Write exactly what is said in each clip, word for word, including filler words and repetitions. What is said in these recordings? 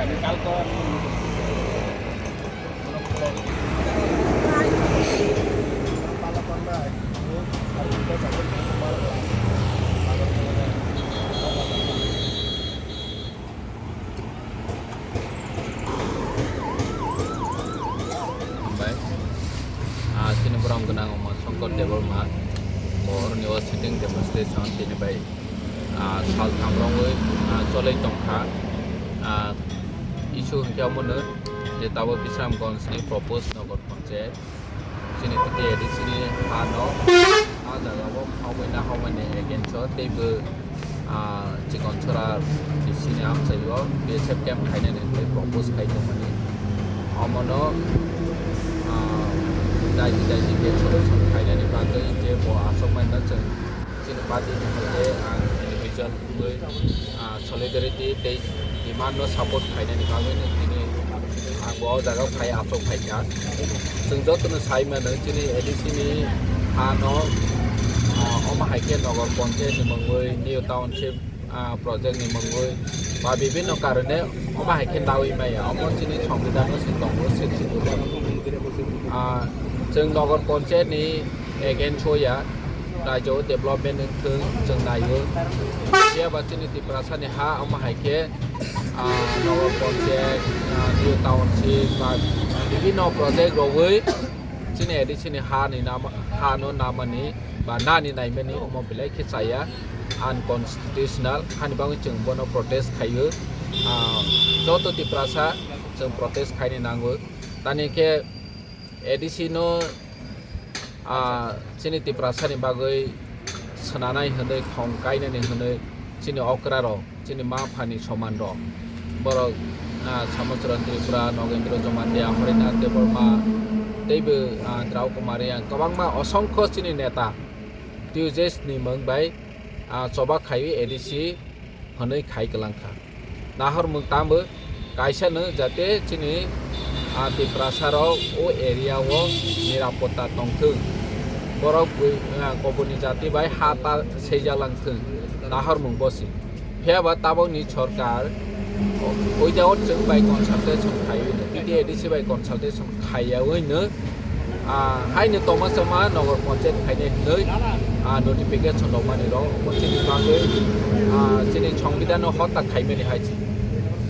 Hambai. Ah, chini borok gwnang Uma Shankar Debbarma. Bo oroni o sitting demonstration chini bai, ah, sal tham rwngwi, ah, cholwi tongkha. Ah, issue hwnkhe omono je tabuk Bisramganj ni proposed Nagar Panchayat. Chini T T A D C ni ha no, ah jaga o hokbai na hokbai ni against o teibo, ah, Chikon Sora D C ni amchai o B S F camp khainani tei propose khai tongmani. Omono, ah, daiti daiti ke solution khainani bagwi je bo aswk mano chwng chini party ni hoite ang individual wngwi, ah, solidarity tei demand no support khainani bagwi no tini ang bo o jaga phai aswk phaikha. Chwng jotono sai mano chini A D C ni ha no, ah, omo hai khe Nagar Panchayat ni mungwi, New Township, ah, project ni mungwi ba bibhinno karone omo hai khe nawi maya. Omo chini Songbidan no se tongo, sixth schedule o. Ah, chwng Nagar Panchayat ni against o ya, raijao development wngthwng chwng naio. Phiya ba chini Tiprasa ni ha omo hai khe, ah, Nagar Panchayat, ah, New Township ba bibhinno project rogwi chini A D C ni ha ni nama, ha no namani ba nani naimani omo belai khe chaya, unconstitutional, hani bagwi chwng bono protest khaio. Ah, joto Tiprasa chwng protest khaini nango. Tani khe A D C no, ah, chini Tiprasa ni bagwi swnanai hwnwi, khong kainani hwnwi chini okra rok, chini ma phani soman rok, borok, ah, Samocharan Tripura, Nogendra Jamatia, Harinath Debbarma, teibo, ah, Drau Kumar Reang, kwbangma osongkho chini neta Tejas ni mung bai, ah, choba khaiwi A D C hwnwi khai kwlangkha. Nahormung tamo kaisa no jate chini, ah, Tiprasa rok o area o nirapotta tongthwng. Borok bui, ah, koboni jati bai ha ta seijalang thwng. Nahormung bosi. Phiya ba tabokni sorkar, o-, without chwng bai consultation khaiwi no, T T A D C bai consultation khaiyawi no, ah, haino tongma chama Nagar Panchayat khainai hwnwi, ah, notification rwmani rok, omo chini bagwi, ah, chini Songbidan no hota khaimani hai se.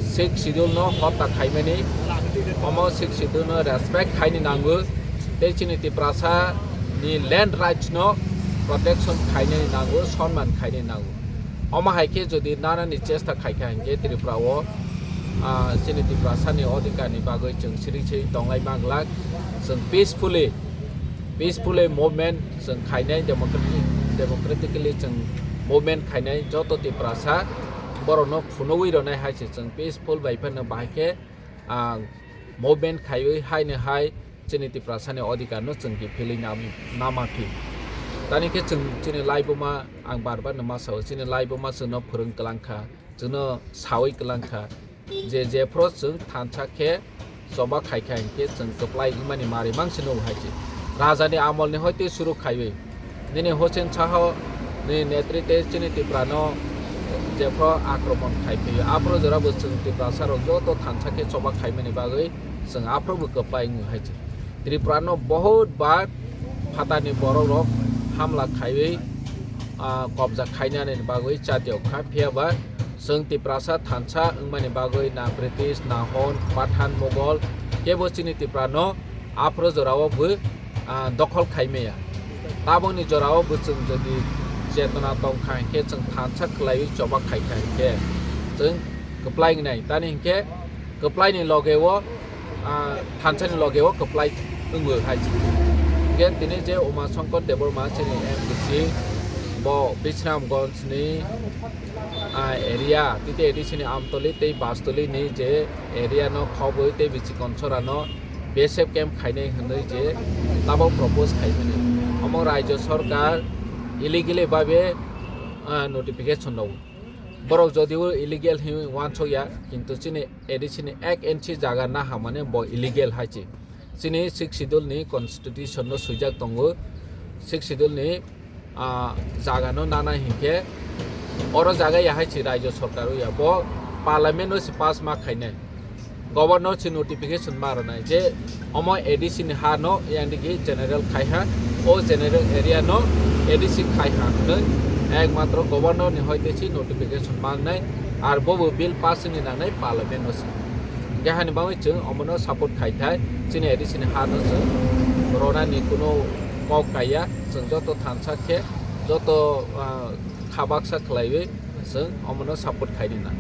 Sixth Schedule no hota khaimani, omo Sixth Schedule no respect khaini nango, tei chini Tiprasa ni land rights no protection khainani nango, sonman khainani nango. Omo hai khe jodi nanani chesta khai kha hinkhe Tripura o, ah, chini Tiprasa ni odhikar ni bagwi chwng siri siri tonglai manglak, chwng peacefully, peacefully movement chwng khainai, democratic, democratically chwng movement khainai, joto Tiprasa borok no phunugwi rwnai hai se chwng peaceful bai phano bahai khe, ah, movement khaiwi haino hai chini Tiprasa ni odhikar no chwng kiphilwi nam-, nama phi. Tani khe chwng chini laibuma, ang bar bar no ma sao, chini laibuma chwngno phwrwng kwlang kha, chwngno sawi kwlang kha, je jephru chwng thansa khe choba khai kha hinkhe chwng kwplai wngmani mari mang se nugo hai se. Raja ni amol ni hoite suru khaiwi, nini Hosen Saha ni netrite chini Tripura no jephru akromon khai phaiwi, aphuru jora bo chwng Tiprasa rok joto thansa khe choba khaimani bagwi chwng aphuru bo kwplai wngo hai se. Tripura no bahut bar phatarni borok rok hamla khaiwi, ah, kobja khainani bagwi chatiyok kha, phiya ba chwng Tiprasa thansa wngmani bagwi na British, na Hon, Pathan, Mughal kebo chini Tripura no aphuru jora o bo, ah, dokhol khai maya. Tabokni jora o bo chwng jodi chetona tong kha hinkhe, chwng thansa khwlaiwi choba khai kha hinkhe chwng kwplai wngnai. Tani hinkhe kwplai ni loge o, ah, thansa ni loge o kwplai wngwi hai se. Hinkhe tini je Uma Shankar Debbarma chini M D C bo Bisramganj ni, ah, area, T T A D C ni Amtoli tei Bastoli ni je area no khobwi tei Chikon Sora no B S F camp khainai hwnwi je tabok propose khaimani. Omo Rajya Sarkar illegally babe, ah, notification rw. Borok jodio illegal hinwi uansuk ya, kintu chini A D C ni ek inch jaga naha mane bo illegal hai se. Chini Sixth Schedule ni constitution no swijak tongo. Sixth Schedule ni, ah, jaga no nana hinkhe oro jaga ya hai se Rajya Sarkar ya. Bo parliament no se pass ma khainai. Governor se notification ma rwnai je omo A D C ni ha no yang digi general khai ha, o general area no A D C khai ha hwnwi ekmatro governor ni hoite se notification mangnai, ar bobo bill passing ni nangnai parliament no se. Hingke hani bagwi chwng omono support khai thai, chini A D C ni ha no chwng rona ni kuno kok kaiya, chwng joto thansa khe, joto, ah, kha baksa khlaiwi chwng omono support khai rina.